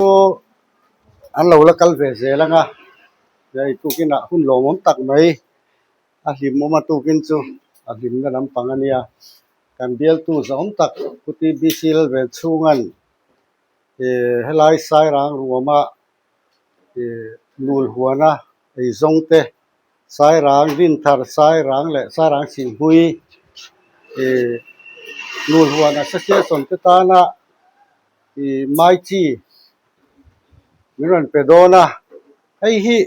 An lo la kal ve zel ang a, hei tukinah hun lawmawm tak mai a hlimawm a tukin chu a hlimna lampang a nia. Kan bialtu zawm tak Pu TBC Lalvenchhunga'n ih helai Sairang ruama ih nul huana eizawng te Sairang Rinthar Sairang leh Sairang Sihhmui ih nul huan association te tana ih mai chi min rawn pe dawn a, hei hi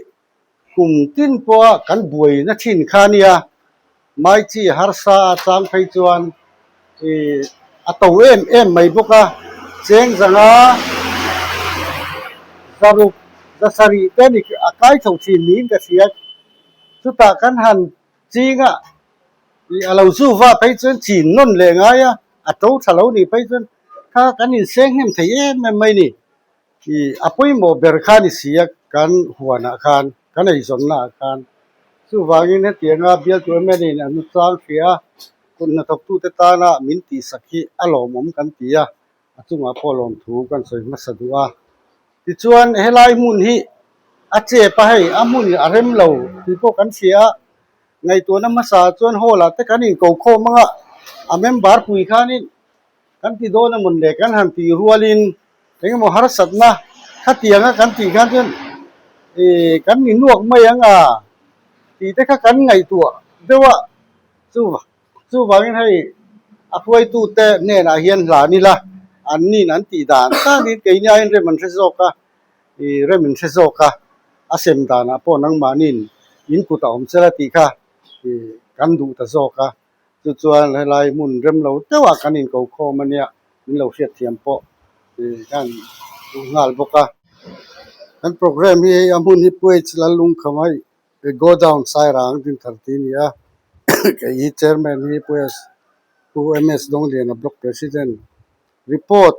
kum tin pawha kan buaina thin kha a nia, mai chi harsa a chang phei chuan ih a to em em mai bawk a, cheng zanga zaruk zasarih te ni a kai chho thin niin ka hria, chutah kan han ching a ih a lo zu va phei chuan chin nawn leh ngai a, a to tha lo nih phei chuan kha kan inseng hnem thei em em mai ni. Ih a pawimawh ber kha ni si a kan huanah khan kan eizawnna ah khan chuvangin hetianga bialtu mla in an chang hria a kut hnathawktute tana min tihsak hi a lawmawm kan ti a, a chungah pawh lawmthu kan sawi hmasa duh a. Tichuan helai hmun hi a chep a hei a hmun a rem lo tih pawh kan hria a, ngaihtuahna hmasa ah chuan hall ah te kan inko khawm ang a, a member pui khanin Kan ti dawn a mawn le kan han tih rualin engemaw harsatna khatianga kan tih khan chuan ih kan ni nuak mai ang a tih te kha kan ngaihtuah deuh a, chu chuvangin hei a hruaitute hnenah hian hlan ila an nin an tih dan takin keini aiin rem an hre zawk a, ih rem in hre zawk a, a sem danah pawh nangmahniin in kut a awm sela tih kha ih kan duh ta zawk a. Chu chuan helai hmun rem lo deuhah kan inko khawm a nia, min lo hriatthiam pawh kan duh nghal bawk a. Kan programme hi hei a hmun hi Pu H Lalungkham a Go Down Sairang Dinthar tih a ni a, kei hi Chairman hi Pu S Pu MS Dawngliana Block President Report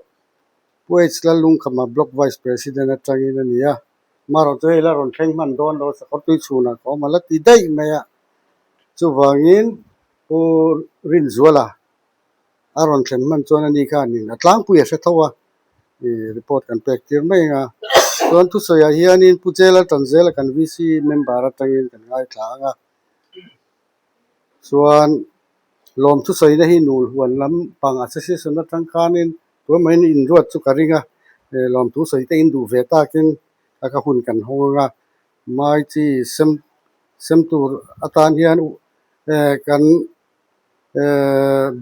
Pu H Lalungkhama Block Vice President atangin a ni a, amaherawhchu chu hei la rawn thleng hman dawn lo Sakawrtui chhunah ka awm a la ti daih mai a. Chuvangin Pu Rinzuala a rawn thlen hman chuan ani khanin a tlangpui a hre tho a, ih report kan pek tir mai ang a. Chuan thusawiah hianin Pu Jela Tanzela kan VC member atangin kan ngaithla ang a. Chuan lawm thusawina hi nul huan lam pang association atang khanin tuemahin inruat chu ka ring a, lawm thusawi te in duh ve takin a ka hun kan hawng ang a. Mai chi sem sem tur atan hian kan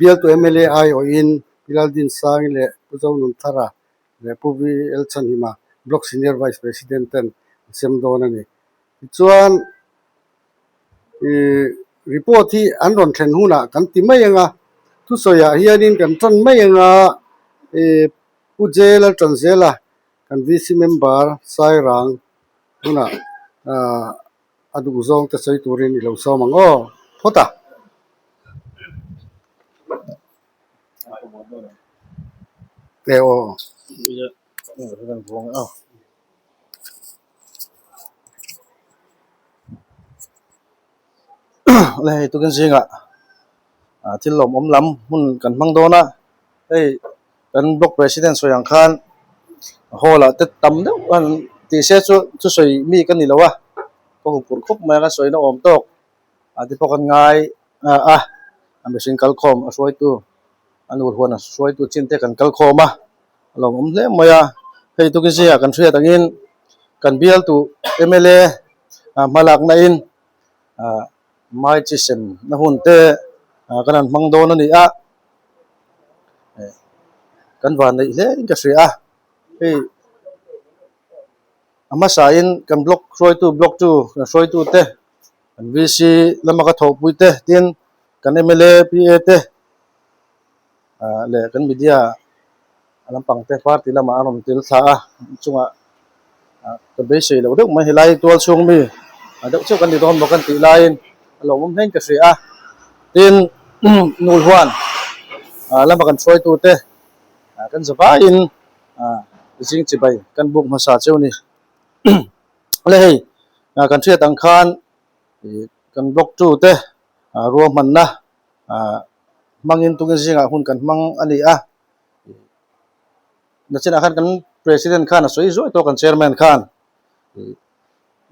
bialtu mla aiawhin Pi Laldinsangi leh Pu Zonunthara leh Pu VL Chhanhima Block Senior Vice President ten an sem dawn a ni. Tichuan ih report hi an rawn thlen hunah kan ti mai ang a, thusawiah hianin kan tan mai ang a, ih Pu Jela Tanzela kan VC member Sairang hunah ah a duh zawng te sawi turin i lo sawm ang aw phawt a. E aw. Hei tukin zingah ah thil lawmawm lam hmun kan hmang dawn a hei kan block president sawi ang khan hall ah te tam deuh an tih se chu thusawi mi ka ni lo a ka huphurh khawp mai a ka sawina awm tawk ah te pawh kan ngai a a mihring kalkhawm a hruaitu a nu huan a hruaitu chin te kan kalkhawm a. A lo awm hle mai a, hei tukin zingah kan hriat angin kan bialtu mla hmalakna in mai chi sem na hun te kan han hmang dawn a ni a, kan van neih hle in ka hria a, hei a hmasa in kan block hruaitu block tu kan hruaitu te kan VC lama ka thawhpui te tin kan mla PA te. Ah leh kan media a lampang te party lamah a rawn tel thla a chungah ah ka beisei loh deuh mai helai tual chhung mi a deuh chauh kan ni dawn maw kan tih laiin a lo awm hlein ka hria a tin nul huan ah lama kan hruaitu te ah kan za vaiin ah zing chibai kan buk hmasa cheu ni le hei ah kan hriat ang khan ih kan block tu te ah ruahmanna ah hmangin tungin zingah hun kan hmang a ni a nachinah khan kan President khan a sawi zuai tawh kan Chairman khan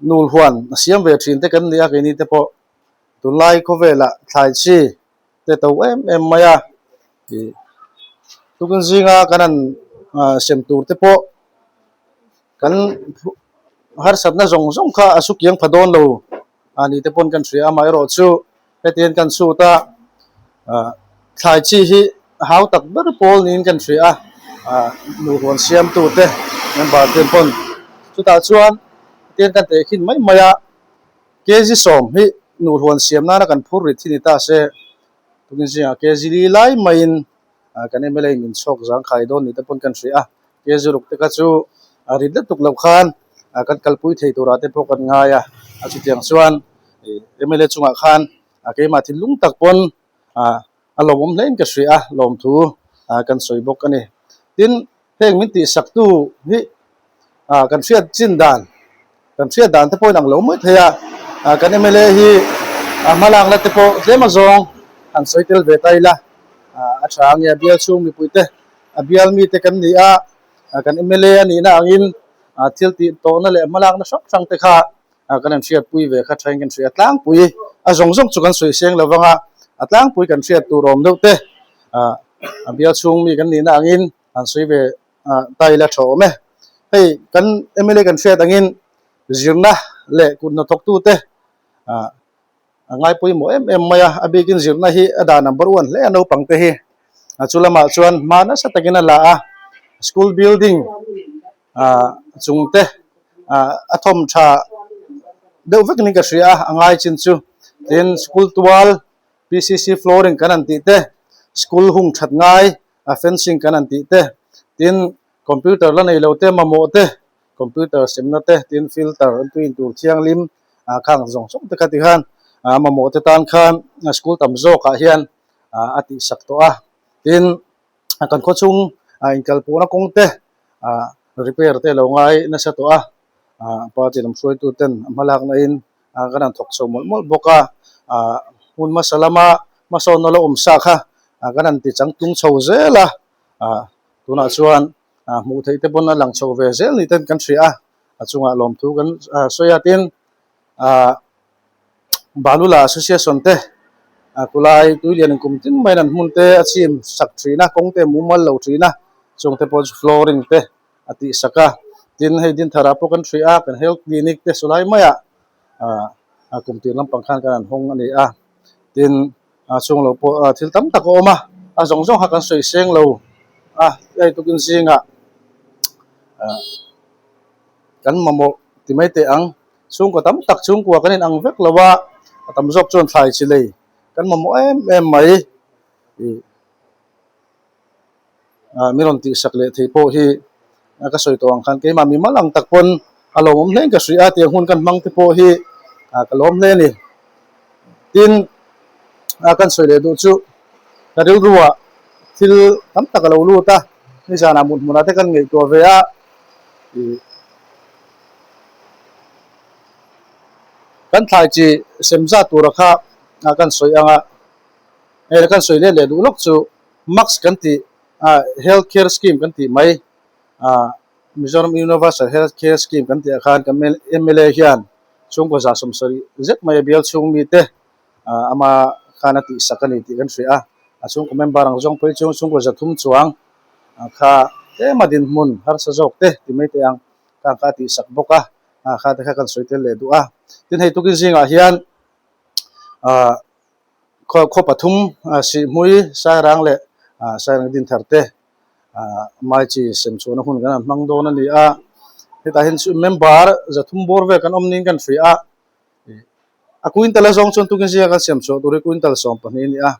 nul huan a siam ve thin te kan ni a keini te pawh tunlai khawvelah thlai chi te to em em mai a ih tukin zinga kan han sem tur te pawh kan harsatna zawng zawng kha a su kiang pha dawn lo a ni te pawn kan hria a amaherawhchu hetiang kan chhut a ah thlai chi hi a hau tak ber pawl niin kan hria a ah nuhrawn siamtu te member te pawn chutah chuan hetiang kan tehkhin mai mai a kg sawm hi nuhrawn siam nana kan phur rit hi ni ta se tukin zingah kg li lai maiin ah kan mla in min chhawk zangkhai dawn ni te pawn kan hria a kg ruk te kha chu a rit lutuk loh khan ah kan kalpui thei turah te pawh kan ngai a a chutiang chuan ih mla chungah khan ah keimah thinlung tak pawn ah a lawmawm hle in ka hria a lawmthu ah kan sawi bawk a ni tin heng min tihsak tu hi ah kan hriat chin dan kan hriat dan te pawh in ang lo mai thei a ah kan mla hi a hma lakna te pawh tlem azawng han sawi tel ve ta ila ah a tha ang e a bial chhung mipui te a bial mite kan ni a ah kan mla a nihna angin ah thil tih tawhna leh hma lakna hrang hrang te kha ah kan han hriatpui ve kha thain kan hria a tlangpui a zawng zawng chu kan sawi seng lo vang a a tlangpui kan hriat tur awm deuh te ah a bial chhung mi kan nihna angin han sawi ve ah ta ila tha awm e hei kan mla kan hriat angin zirna leh kut hnathawktu te ah a ngai pawimawh em em mai a a bikin zirna hi a dah number one hle a naupang te hi a chu lamah chuan hma nasa takin a la a school building ah chung te ah a thawm tha deuh vek niin ka hria a a ngai chin chu tin school tual P C C flooring kan han tih te school hung that ngai a fencing kan han tih te tin computer la nei lo te mamawh te computer semna te tin filter an tui intur thianghlim ah khang zawng zawng te kha ti khan ah mamawh te tan khan school tam zawkah hian ah a tihsak tawh a tin kan khaw chhung ah inkalpawhna kawng te ah repair te a lo ngai nasa tawh a ah party lam hruaitu ten a hma lakna in ah kan han thawk chho mawlh mawlh bawk a ah hmun hmasa lama hmasawnna la awm sa kha ah kan han ti changtlung chho zel a ah tunah chuan ah hmuh theih te pawn a lang chho ve zel ni ten kan hria a a chungah lawmthu kan ah sawi a tin ah Balula Association te ah kulai tuilian kum tin maiin an hmun te a chim sak thin a kawng te mumal lo thin a chung te pawh chu flooring te a tih sak a tin hei Dinthar ah pawh kan hria a kan health clinic te saw lai maiah ah a kum tir lampang khan kan han hawng a ni a tin a chhung lo pawh thil tam tak a awm a a zawng zawng kha kan sawi seng lo a hei tukin zingah ah kan mamawh ti mai teh ang chhungkaw tam tak chhungkua kan inang vek lo a a tam zawk chuan thlai chi lei kan mamawh em em mai ih ah min rawn tihsak leh thei pawh hi ka sawi tawh ang khan keimah mi mal ang tak pawn a lawmawm hle in ka hria a tiang hun kan hmang te pawh hi ah ka lawm hle a ni tin ah kan sawi leh duh chu ka rilruah thil tam tak a lo lut a nizanah mut hmunah te kan ngaihtuah ve a ih kan thlai chi sem zat tura kha ah kan sawi ang a hei kan sawi let leh duh lawk chu mask kan tih ah health care scheme kan tih mai ah Mizoram Universal Health Care Scheme kan tih ah khan kan mla hian chhungkaw za 70 zet mai a bial chhung mite ah ama khan a tihsak a ni tih kan hria a a chhungkaw member ang zawng phei chu chhungkaw 300 chuang kha tlema dinhmun harsa zawk te ti mai teh ang kha kha a tihsak bawk a ah kha te kha kan sawi tel leh duh a tin hei tukin zingah hian ah khaw khaw pathum ah Sihhmui Sairang leh ah Sairang Dinthar te ah mai chi sem chhuahna hun kan han hmang dawn a ni a hetah hian chu member 300 bawr vel kan awm niin kan hria a a quintal a zawng chuan tukin zinga kan siam chhuah tur hi quintal 12 a ni a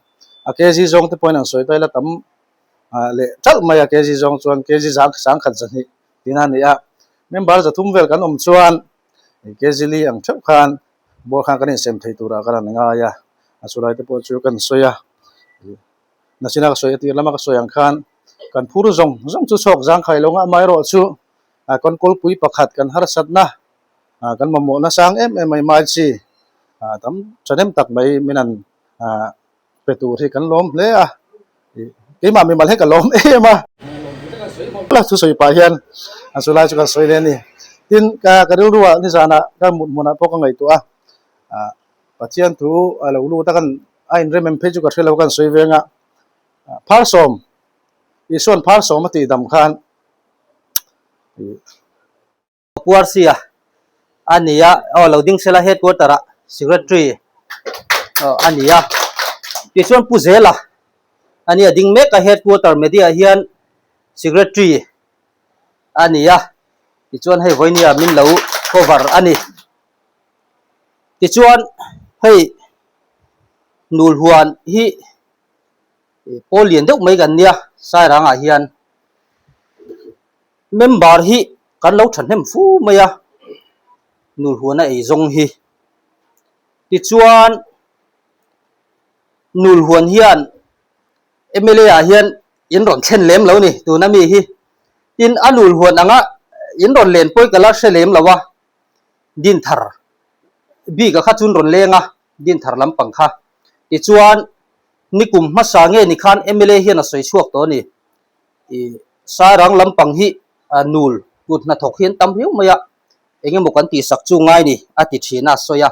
a kg zawng te pawhin an sawi ta ila tam ah leh ṭalh mai a kg zawng chuan kg 120 tihna a ni a member 300 vel kan awm chuan kg li ang theuh khan bawr khan kan insem thei turah kan han ngai a a chulai te pawh chu kan sawi a nachina ka sawi a tir lama ka sawi ang khan kan phur zawng zawng chu chhawk zangkhai lo ngah amaherawhchu ah kan kawlpui pakhat kan harsatna ah kan mamawhna sang em em mai mai chi ah tam thahnem tak mai min han ah pe tur hi kan lawm hle a ih keimah mimal hi ka lawm em a. La thusawi pah hian an sawi lai chu kan sawi leh a ni. Tin, ka ka rilruah nizanah ka mut hmunah pawh ka ngaihtuah a, Pathian thu a lo lut a kan a inrem em phei chu ka hre lo kan sawi veng a, Pharsawm, Isua'n Pharsawm a tihdam khan ih. Puarsia a ni a, aw lo ding sela headquarter ah secretary aw a ni a, tichuan Pu Zela a nia ding mek a headquarter media ah hian secretary a ni a, tichuan hei vawinia min lo cover a ni. Tichuan hei Nulhuan hi pawl lian deuh mai kan nia Sairangah hian. Member hi kan lo thahnem fu mai a, Nulhuana ei zawng hi. Tichuan, Nulhuan hian mla ah hian in rawn thlen lem lo ni tuna mi hi. Tin, a Nulhuan anga in rawn len pawi ka la hre lem lo a, Dinthar bik a kha chun rawn leng a, Dinthar lampang kha. Tichuan, nikum hmasa nge ni khan mla hian a sawi chhuak tawh a ni. Ih Sairang lampang hi nul kut hnathawk hi an tam riau mai a, eng emaw kan tihsak chu ngai ni a ti thin a sawi a.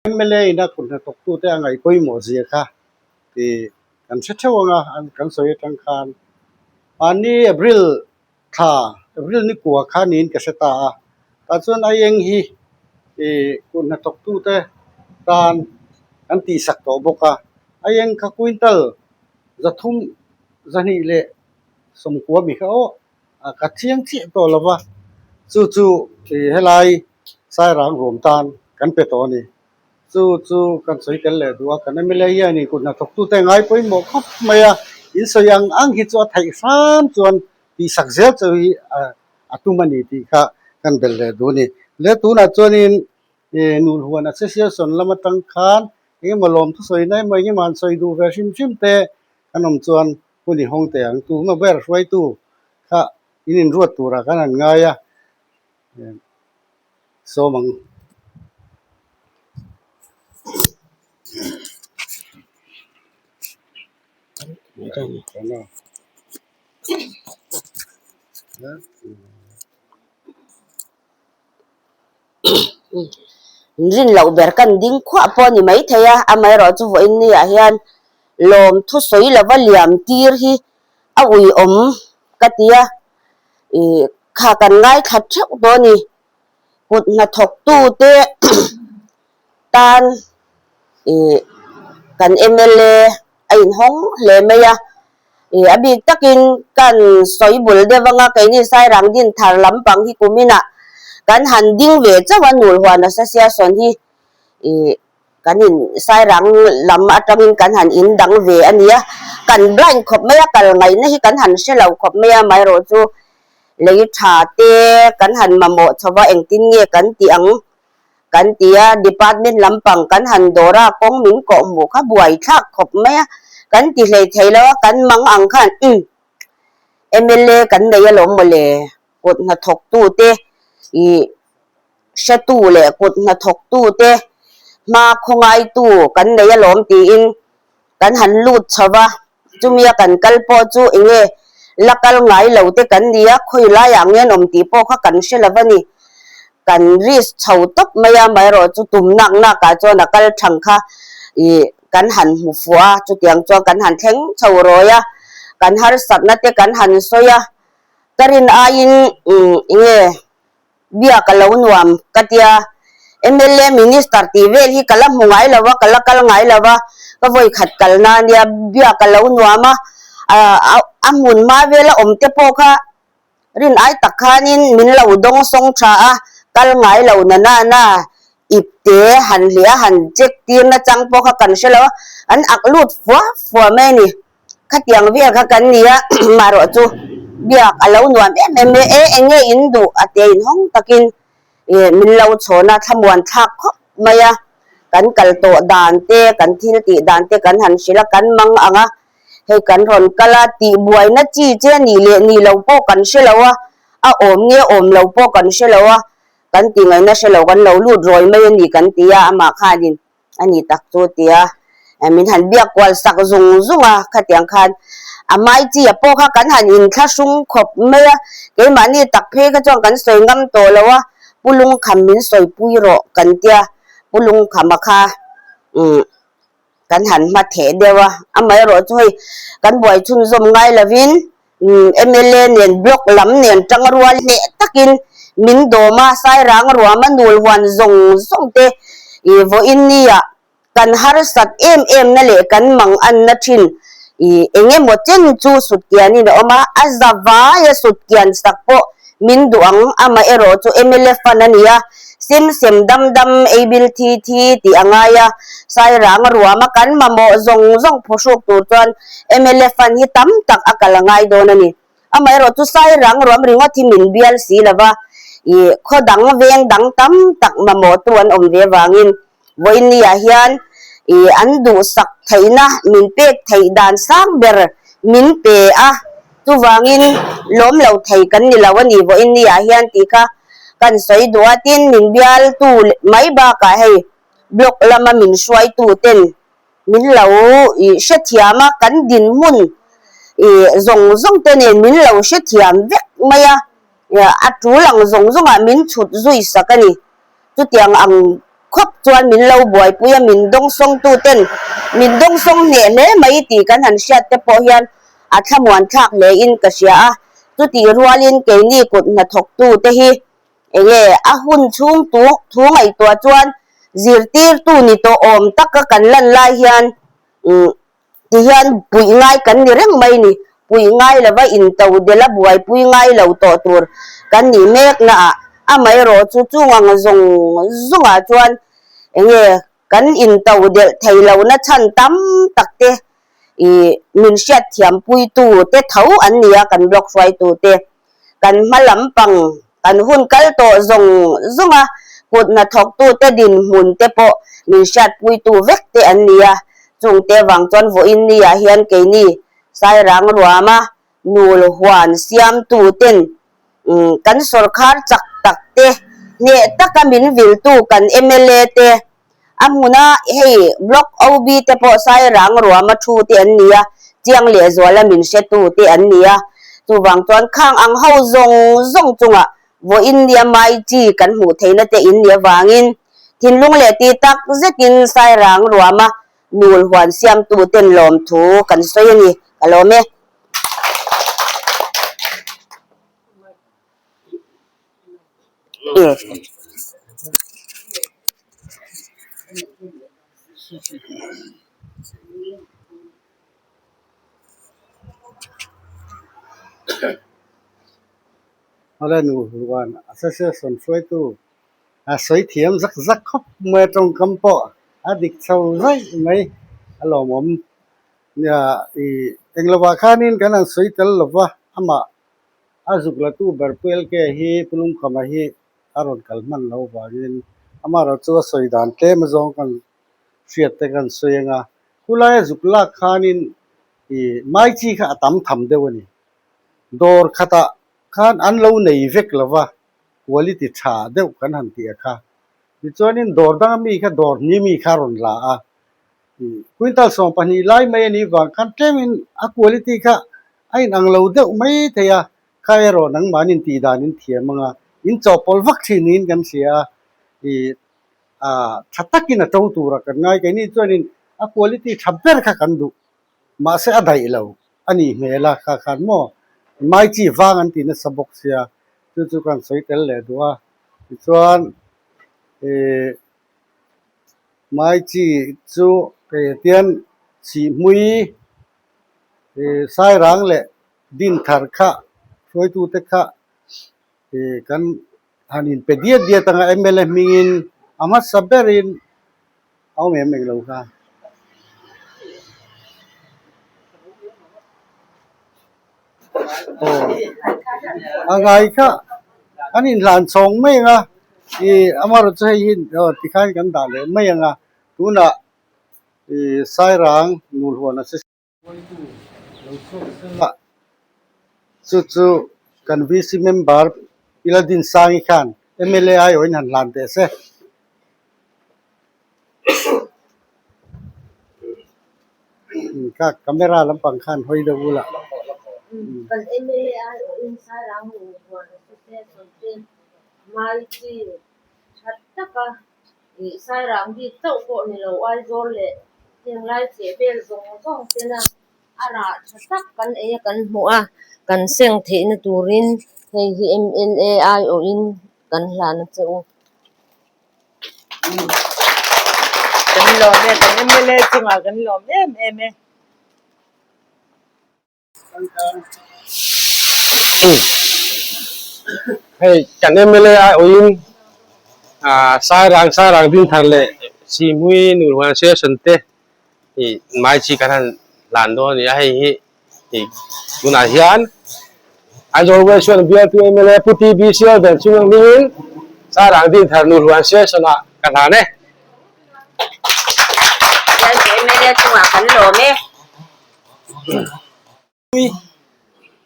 Mla in a kut hnathawktute a ngaih pawimawh zia kha tih kan hre theuh ang a, kan sawi atang khan mahni April thla, April ni kua kha niin ka hre ta a, tah chuan aieng hi ih kut hnathawktute tan kan tihsak tawh bawk a, aieng kha quintal zathum zahnih leh sawmkua mi kha aw ka chiang chiah tawh lo va, chu chu ih helai Sairang ruam tan kan pe tawh a ni. Chu chu kan sawi tel leh duh a, kan mla hianin kut hnathawktute ngai pawimawh khawp mai a, in sawi ang ang hi chu a theih hram chuan tihsak zel chu hi a tum a ni tih kha kan belh leh duh a ni. Le tunah chuanin ih Nulhuan Association lam atang khan engemaw lawm thusawi na emaw engemaw han sawi duh ve hrim hrim te kan awm chuan hun i hawng teh ang. Tuna ber hruaitu kha in inruat turah khan an ngai a, sawm ang. Rin loh ber kan ding khuah pawh a ni maithei a, amaherawhchu vawiin niah hian lawm thusawi lova liam tir hi a uiawm ka ti a, ih kha kan ngaithla theuh tawh a ni. Kut hnathawktute tan ih kan mla a inhawng hle mai a, ih a bik takin kan sawi bul deuh anga keini Sairang Dinthar lampang hi kuminah kan han ding ve chauh a Nulhuan Association hi ih kan in Sairang lam atangin kan han in dang ve a nia, kan blind khawp mai a kal ngaihna hi kan han hre lo khawp mai a amaherawhchu lei tha te kan han mamawh chho va engtin nge kan tih ang kan ti a, department lampang kan han dawr a, kawng min kawh hmuh kha buai thlak khawp mai a, kan ti hlei thei lo a, kan mang ang khan umm mla kan nei alawm mawle, kut hnathawktute ih hretu leh kut hnathawktute hma khawngaitu kan nei alawm tiin kan han lut chho va, chumia kan kal pawh chu eng nge la kal ngai lo te kan ni a, khawi laiah nge an awm tih pawh kha kan hre lo va ni. Kan risk chho tawp mai a, amaherawh chu tum nak nak ah chuan a kal thang kha ih kan han hmu fuh a, chutiang chuan kan han thleng chho rawi a, kan harsatna te kan han sawi a, ka rin aiin eng nge Biak a lo nuam ka tia. Mla Minister tih vel hi ka la hmu ngai lo a, ka la kal ngai lo a, ka vawi khat kal na ania, biak a lo nuam a, a hmun hma vela awm te pawh kha rin ai tak khanin min lo dawng sawng tha a, kal ngai lo na na na ip te han hliah a, han check tir na chang pawh kha kan hre lo a, an ak lut fua fua mai a ni. Khatiang vel kha kan ni a, marawh chu biak a lo nuam em em e, e eng nge in duh a tia inhawng takin ih min lo chhawn a, thlamuan thlak khawp mai a, kan kal tawh dan te, kan thil tih dan te kan han hrilh a, kan mang ang a, hei kan rawn kal a, tih buaina chi che nih leh nih lo pawh kan hre lo a, a awm nge awm lo pawh kan hre lo a, kan tih ngaihna hre lo kan lo lut rawi mai a ni kan ti a, amah khanin. A ni tak chu tia Min han biak kual sak zung zung a, khatiang khan a mai chi a pawh kha kan han inthlahrung khawp mai a, keimahni tak phei kha chuan kan sawi ngam tawh lo a, Pu Lungkham min sawipui rawh kan tia, Pu Lungkhama kha umm kan han hma theh deuh a, amaherawh chu hei kan buai chhunzawm ngai lovin mla nen block lam nen tang rual hneh takin min dawm a, Sairang ruama nul huan zawng zawng te ih vawiin nia Kan harsat em em na leh kan mang anna thin i eng emaw chen chu sutkianin a awm a, a za vaia sutkian sak pawh min duh ang, amaherawh chu mla fund a ni a, sem sem dam dam ei bil thi thi tih a ngai a, Sairang a ruam a, kan mamawh zawng zawng phuhruk tur chuan mla fund hi tam tak a kal a ngai dawn a ni. Amaherawh chu Sairang ruam ringawt hi min bial si lova, i khaw dang veng dang tam tak mamawhtu an awm ve vangin Vawinia hian i an duhsak theihna min pek theih dan sang ber min pe a, chuvangin lawm lo thei kan ni lo a ni Vawinia hian tih kha kan sawi duh a, tin min bialtu mai bakah hei block lama min hruaitu ten min lo i hrethiam a, kan dinhmun i zawng zawng te nen min lo hrethiam vek mai a, a tul ang zawng zawngah min chhut zui sak a ni. Chutiang ang khawp chuan min lo buaipui a, min dawngsawngtu ten min dawngsawng hneh hle mai tih kan han hriat te pawh hian a thlamuan thlak hle in ka hria a. Chutih rualin keini kut hnathawktu te hi enge a hun chhung tu thu ngaihtuah chuan zirtirtu ni tawh awm taka kan lan lai hian umm Ti hian puih ngai kan ni reng mai ni. Puih ngai lova into dela buaipui ngai lo tawh tur kan nih mek naah amaherawh chu chung ang zawng zawngah chuan enge kan into delh thei lohna chhan tam tak te ih min hriatthiampuitu te tho an ni a kan block hruaitu te. Kan hma lampang kan hun kal tawh zawng zawng a, kut hnathawktute dinhmun te pawh min hriatpuitu vek te an ni a, chungte avang chuan vawiin niah hian keini Sairang ruama nul huan siamtuten kan sawrkhar chak tak te hneh taka min viltu kan mla te A hmuna hei Block OB te pawh Sairang ruama thu te an ni a, chiang lehzuala min hretu te an ni a. Chuvang chuan khang ang ho zawng zawng chungah vawiin nia mai chi kan hmuh theihna te in nih avangin thinlung leh ti tak zetin Sairang ruama nul huan siamtu ten lawmthu kan sawi a ni. Ka lawm e. Awle nu Ruan Association hruaitu a sawi thiam zak zak khawp mai a tawngkam pawh a dik chho zaih mai a lawmawm nia ih englo ah khanin kan han sawi tel lova amah A zuk latu ber Pu LK hi Pu Lungkhama hi a rawn kal hman lo vangin amaherawh chu a sawi dan tlem azawng kan hriat te kan sawi ang a, khulai a zuk lak khanin ih mai chi kha a tam tham deuh a ni. Dawr khatah khan an lo nei vek lo va, quality tha deuh kan han tih a kha. Tichuanin dawr danga mi kha dawr hni mi kha a rawn la a, Quintal 12 lai mai a nih vang khan tlemin a quality kha a inang lo deuh mai thei a, kha erawh nangmahni intih dan in thiam ang a, in chawhpawlh vak thin niin kan hria a, ih ah tha takin a to tura kan ngai keini chuanin a quality tha ber kha kan duh mahse a daih lo a nih hmel a kha khan maw mai chi vang an ti nasa bawk sia chu chu kan sawi tel leh duh a tichuan ih. Mai chi chu tian Sihhmui Sairang leh Dinthar kha hruaitute kha kan han inpe diat diat ang a mla hmingin a hmasa berin a awm em englo kha. Aw a ngai kha an inhlan chhawng mai ang a ih amaherawhchu hei hi aw tikhan kan dah leh mai ang a tunah ih Sairang Nulhuan Assistant lo chhuak sela chu chu kan VC member Pi Laldinsângi khan mla aiawhin han hlan teh se. Ka camera lampang khan hawi deuh ula. Kan MLA aiawhin Sairang Lunghuan Association te mai chi tha taka ih Sairang bik chauh pawh ni lo Aizawl leh heng lai chheh vel zawng zawng tena a rah tha tak kan ei a kan hmuh a kan seng theihna turin hei hi MLA aiawhin kan hlan a che u. Kan lawm e, kan MLA chungah kan lawm em em e. Hei kan MLA aiawhin Sairang Sairang Dinthar leh Sihmui Nulhuan Session te ih mai chi kan han hlan dawn a ni a, hei hi ih tunah hian Aizawl West chuan bialtu MLA Pu TB Sialven chunga hmingin Sairang Dinthar Nulhuan Session ah ka hlan e. Bialtu MLA chungah kan lawm e.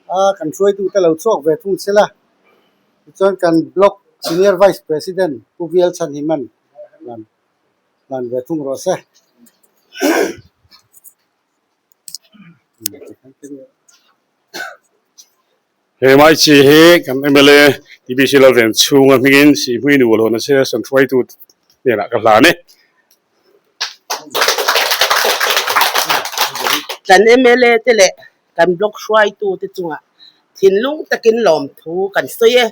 A kan hruaitute lo chhuak ve thung sela tichuan kan block senior vice president Pu Vial Chhanhiman hlan hlan ve thung rawh se. He mai chi hi kan mla TBC Lalven chhunga hmingin Sihmui nu Hlawhna Session hruaitu hnenah ka hlan e. Kan mla te leh kan block hruaitu te chungah thinlung takin lawmthu kan sawi e.